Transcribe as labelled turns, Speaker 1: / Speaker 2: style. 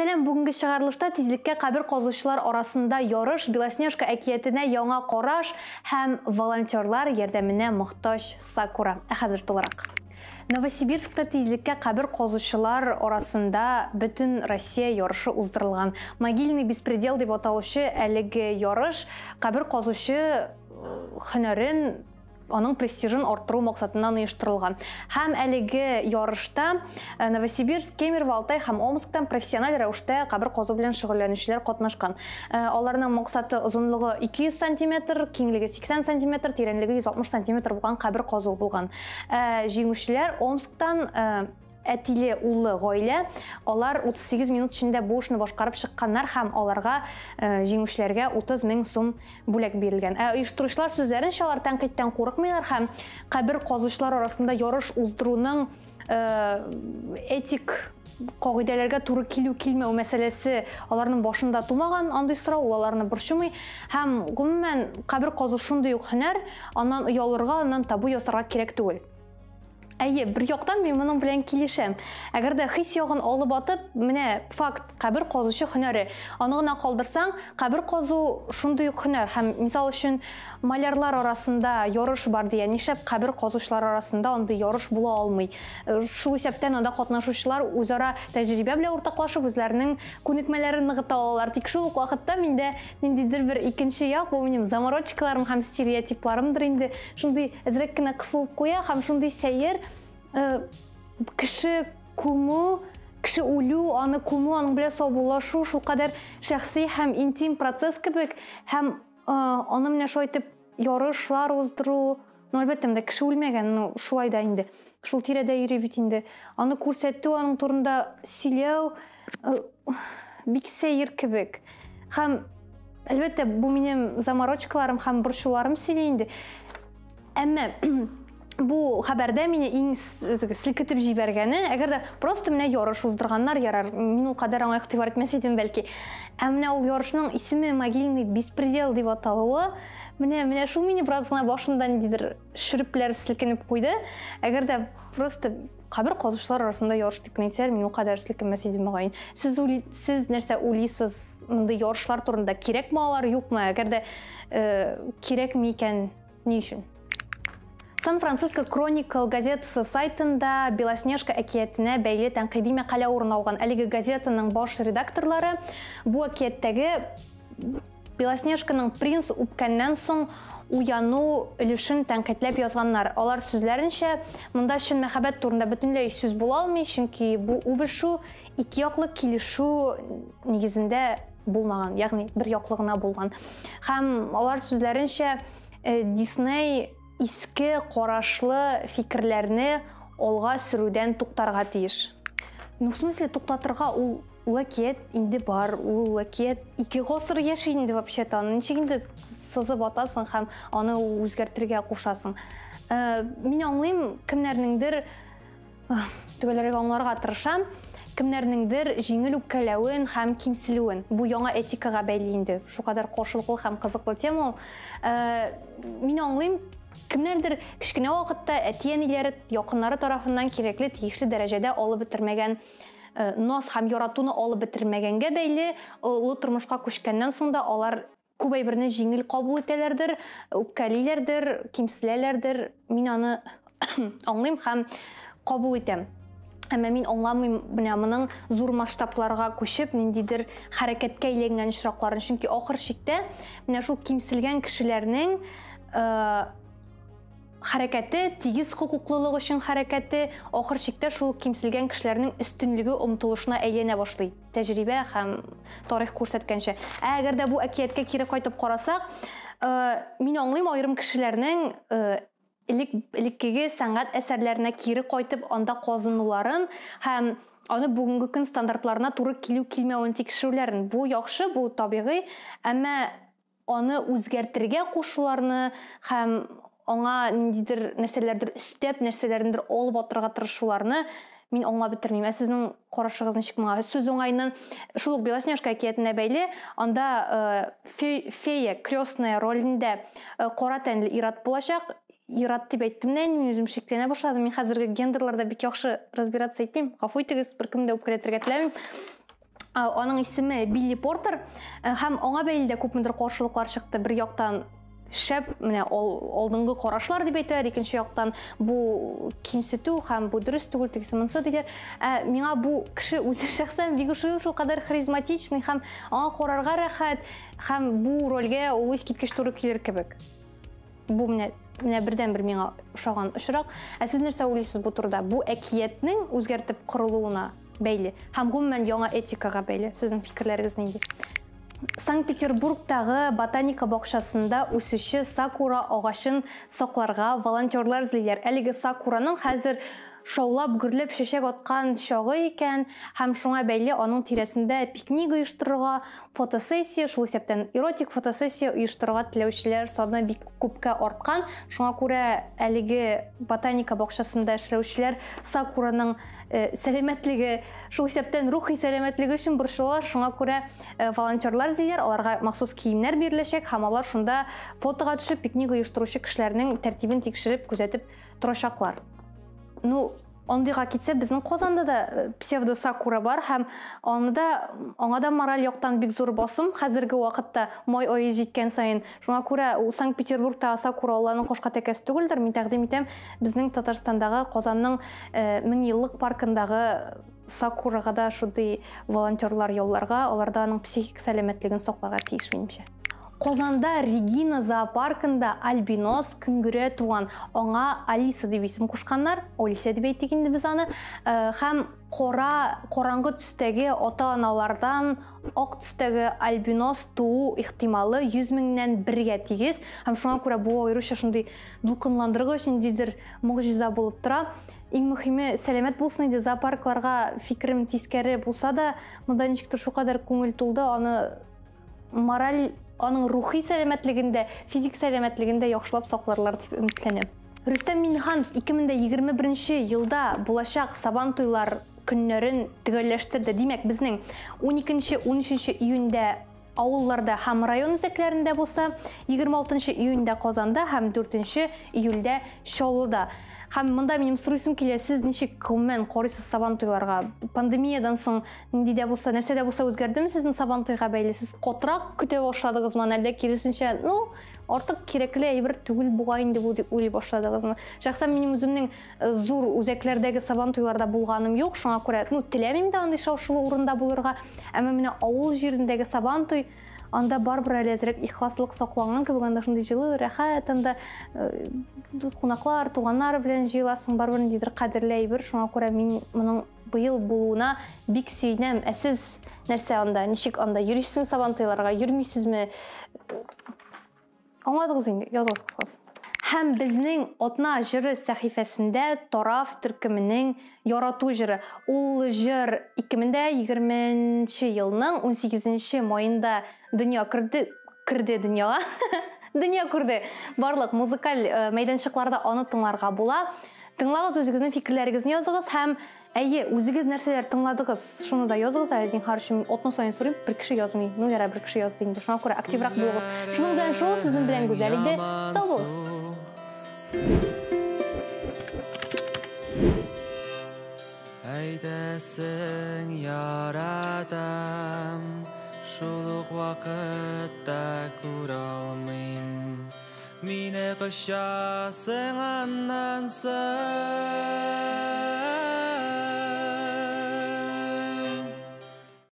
Speaker 1: Сәлам, бүгенге чыгарылышта тизлеккә кабер казучылар арасында ярыш, Белоснежка әкиятенә яңа караш һәм волонтерлар ярдәменә мохтаҗ Сакура. Ә хәзер тулырак. Новосибирскта тизлеккә кабер казучылар арасында бөтен Россия ярышы уздырылган. Могильный беспредел дип аталучы әлеге ярыш кабер казучы һөнәрен, аның престижын арттыру максатыннан оештырылган. Һәм әлеге ярышта Новосибирск, Кемерово, Алтай һәм Омсктан профессиональ рәвештә кабер казу белән шөгыльләнүчеләр катнашкан. Аларның максаты озынлыгы 200 сантиметр, киңлеге 80 сантиметр, тирәнлеге 160 сантиметр булган кабер казу булган. Җиңүчеләр Омсктан әтиле уллы гаилә, алар 38 минут эчендә бу эшне башкарып чыкканнар һәм аларга, җиңүчеләргә, 30 мең сум бүләк бирелгән. Ә оештыручылар сүзләренчә, алар тәнкыйтьтән курыкмыйлар һәм кабер казучылар арасында ярыш уздыруның этик кагыйдәләргә туры килү-килмәү мәсьәләсе аларның башында тумаган, андый сорау ул аларны борчымый. Һәм гомумән, кабер казу шундый ук һөнәр, аннан оялырга, аннан табу ясарга кирәк түгел. Әйе, бер яктан мин моның белән килешәм. Әгәр дә хис ягын алып атып, менә факт, кабер казучы һөнәре. Аны гына калдырсаң, кабер казу шундый ук һөнәр. Һәм мисал өчен, малярлар арасында ярыш бар дия, нишләп кабер казучылар арасында андый ярыш була алмый? Шул исәптән анда катнашучылар үзара тәҗрибә белән уртаклашып, үзләренең күнекмәләрен ныгыта алалар. Тик шул ук вакытта миндә ниндидер бер икенче як, бу минем заморочкаларым һәм стереотипларымдыр инде, шундый әзрәк кенә кысылып куя һәм шундый сәер, кеше күмү, кеше үлү, аны күмү, аның белән саубуллашу шулкадәр шәхси һәм интим процесс кебек, һәм аны менә шулай итеп ярышлар уздыру, ну, әлбәттә, монда кеше үлмәгән, ну, шулай да инде, шул тирәдә йөри бит инде. Аны күрсәтү, аның турында сөйләү бик сәер кебек. Һәм, әлбәттә, бу минем заморочкаларым һәм борчуларым сөйли инде. Әмма бу хәбәрдә мине иң селкетеп җибәргәне, әгәр дә просто менә ярыш уздырганнар, ярар, мин ул кадәр аңа игътибар итмәс идем бәлки. Ә менә ул ярышның исеме Могильный беспредел дип аталуы, менә шул мине бераз гына башымда ниндидер шөрепләр селкенеп куйды. Әгәр дә просто кабер казучылар арасында ярыш дип кенә әйтсәләр, мин ул кадәр селкенмәс идем мөгаен. Сез нәрсә уйлыйсыз мондый ярышлар турында? Кирәкме алар, юкмы? Әгәр дә кирәкме икән, ни өчен? Сан-Франциско Кроникл газетасы сайтында Белоснежка әкиятенә бәйле тәнкыйди мәкалә урын алган. Әлеге газетаның баш редакторлары бу әкияттәге Белоснежканың принц үпкәннән соң уяну өлешен тәнкыйтьләп язганнар. Алар сүзләренчә, монда чын мәхәббәт турында бөтенләй сүз була алмый, чөнки бу үбешү ике яклы килешү нигезендә булмаган, ягъни бер яклы гына булган. Һәм алар сүзләренчә, Дисней иске карашлы фикерләрне алга сөрүдән туктарга тиеш. Ну, в смысле туктатырга, ул әкият инде бар, ул әкият 2 гасыр яши инде вообще-то, аны ничек инде сызып атасың һәм аны үзгәртергә кушасың. Мин аңлыйм, кемнәрнеңдер, төгәлрәк аңларга тырышам, кемнәрнеңдер җиңел үпкәләвен һәм кимселүен. Бу яңа этикага бәйле инде. Шулкадәр каршылыклы һәм кызыклы тема ул. Мин аңлыйм, кемнәрдер кечкенә вакытта әти-әниләре, якыннары тарафыннан кирәкле, тиешле дәрәҗәдә алып бетермәгән наз һәм яратуны алып бетермәгәнгә бәйле, олы тормышка күчкәннән соң да алар күп әйберне җиңел кабул итәләрдер, үпкәлиләрдер, кимселәләрдер. Мин аны аңлыйм һәм кабул итәм. Әмма мин аңламыйм менә моның зур масштабларга күчеп, ниндидер хәрәкәткә әйләнгән очракларын. Чөнки ахыр чиктә менә шул кимселгән кешеләрнең хәрәкәте, тигез хокуклылык өчен хәрәкәте, ахыр чиктә шул кимселгән кешеләрнең өстенлеге омтылышына әйләнә башлый. Тәҗрибә һәм тарих күрсәткәнчә. Ә әгәр дә бу әкияткә кире кайтып карасак, мин аңлыйм аерым кешеләрнең элеккеге сәнгать әсәрләренә кире кайтып, анда казынуларын һәм аны бүгенге көн стандартларына туры килү-килмәвен тикшерүләрен. Бу яхшы, бу табигый, әмма аны үзгәртергә кушуларны һәм аңа ниндидер нәрсәләрдер өстәп, нәрсәләрендер алып атырга тырышуларны мин аңлап бетермим. Ә сезнең карашыгыз ничек моңа? Сүз уңаеннан шул ук Белоснежка әкиятенә бәйле, анда фея крестная ролендә кара тәнле ир-ат булачак. Ир-ат дип әйттем дә, мин үзем шикләнә башладым. Мин хәзерге гендерларда бик яхшы разбираться итмим. Гафу итегез, беркемне дә үпкәләтергә теләмим. Аның исеме Билли Портер, һәм аңа бәйле дә күпмедер каршылыклар чыкты. Бер яктан шәп, менә алдынгы карашлар дип әйтәләр, икенче яктан бу кимсетү һәм бу дөрес түгел, тегесе монысы диләр. Ә миңа бу кеше үзе шәхсән бик ошый, ул шулкадәр харизматичный һәм аңа карарга рәхәт, һәм бу рольгә ул искиткеч туры килер кебек. Бу менә бердән-бер миңа ошаган очрак. Ә сез нәрсә уйлыйсыз бу турыда? Бу әкиятнең үзгәртеп корылуына бәйле һәм гомумән яңа этикага бәйле. Сезнең фикерләрегез нинди? Санкт-Петербургтагы ботаника бакчасында үсүче сакура агачын сакларга волонтерлар эзлиләр. Әлеге сакураның хәзер шаулап, гөрләп чәчәк аткан чагы икән, һәм шуңа бәйле аның тирәсендә пикник оештырырга, фотосессия, шул исәптән эротик фотосессия оештырырга теләүчеләр саны бик күпкә арткан. Шуңа күрә әлеге ботаника бакчасында эшләүчеләр сакураның сәламәтлеге, шул исәптән рухи сәламәтлеге өчен борчылалар. Шуңа күрә волонтерлар эзлиләр, аларга махсус киемнәр биреләчәк һәм алар шунда фотога төшеп, пикник оештыручы кешеләрнең тәртибен тикшереп, күзәтеп торачаклар. Ну, андыйга китсә, безнең Казанда да псевдо-сакура бар һәм аны да, аңа да мораль яктан бик зур басым хәзерге вакытта май ае җиткән саен. Шуңа күрә ул Санкт-Петербургта сакура алланың кошка тәкәсе түгелдер. Мин тәкъдим итәм, безнең Татарстандагы Казанның Меңьеллык паркындагы сакурага да шундый волонтерлар ялларга, алар да аның психик сәламәтлеген сакларга тиеш, минемчә. Казанда Регина зоопаркында альбинос көнгерә туган. Аңа Алиса дип исем кушканнар. Алиса дип әйтик инде без аны. Һәм кара, караңгы төстәге ата-аналардан ак төстәге альбинос туу ихтималы 100 меңнән бергә тигез. Һәм шуңа күрә бу аеруча шундый дулкынландыргыч, ниндидер могҗиза булып тора. Иң мөһиме сәламәт булсын иде. Зоопаркларга фикерем тискәре булса да, монда ничектер шулкадәр күңел тулды. Аны мораль, аның рухи сәламәтлеген дә, физик сәламәтлеген дә яхшылап сакларлар дип өметләнәм. Рөстәм Миңнеханов 2021 елда булачак Сабан туйлар көннәрен төгәлләштерде. Димәк, безнең 12-13 июньдә авылларда һәм район үзәкләрендә булса, 26 июньдә Казанда һәм 4 июльдә Чаллыда. Һәм монда минем сорыйсым килә, сез ничек гомумән карыйсыз Сабан туйларга? Пандемиядан соң нинди дә булса, нәрсә дә булса үзгәрдеме сезнең Сабан туйга бәйле? Сез катырак көтә башладыгызмы, әллә киресенчә, ну, артык кирәкле әйбер түгел бугай инде бу дип уйлый башладыгызмы? Шәхсән минем үземнең зур үзәкләрдәге Сабан туйларда булганым юк, шуңа күрә, ну, теләмим дә андый шау-шулы урында булырга. Әмма менә авыл җирендәге Сабан туй, анда барыбер әле әзрәк ихласлык сакланган кебек, анда шундый җылы, рәхәт, анда кунаклар, туганнар белән җыеласың, барыбер ниндидер кадерле әйбер. Шуңа күрә мин моның быел булуына бик сөенәм. Ә сез нәрсә анда, ничек анда йөрисезме Сабан туйларга, йөрмисезме? Аңладыгыз инде, языгыз кыскасы. Һәм безнең Атна җыры сәхифәсендә Тараф төркеменең ярату җыры. Ул җыр 2020 елның 18 маенда дөнья керде, керде дөньяга. Дөнья күрде. Барлык музыкаль мәйданчыкларда аны тыңларга була. Тыңлагыз, үзегезнең фикерләрегезне языгыз һәм әйе, үзегез нәрсәләр тыңладыгыз, шуны да языгыз. Әле зинһар өчен атна саен сорыйм, бер кеше язмый. Ну, ярар, бер кеше язды инде. Шуңа күрә активрак булыгыз. Шуның белән шул, сезнең белән Гүзәл иде. Сау булыгыз.
Speaker 2: Әйтәсең яратам, шул ук вакытта күрә алмыйм. Мине кочасың аннан соң.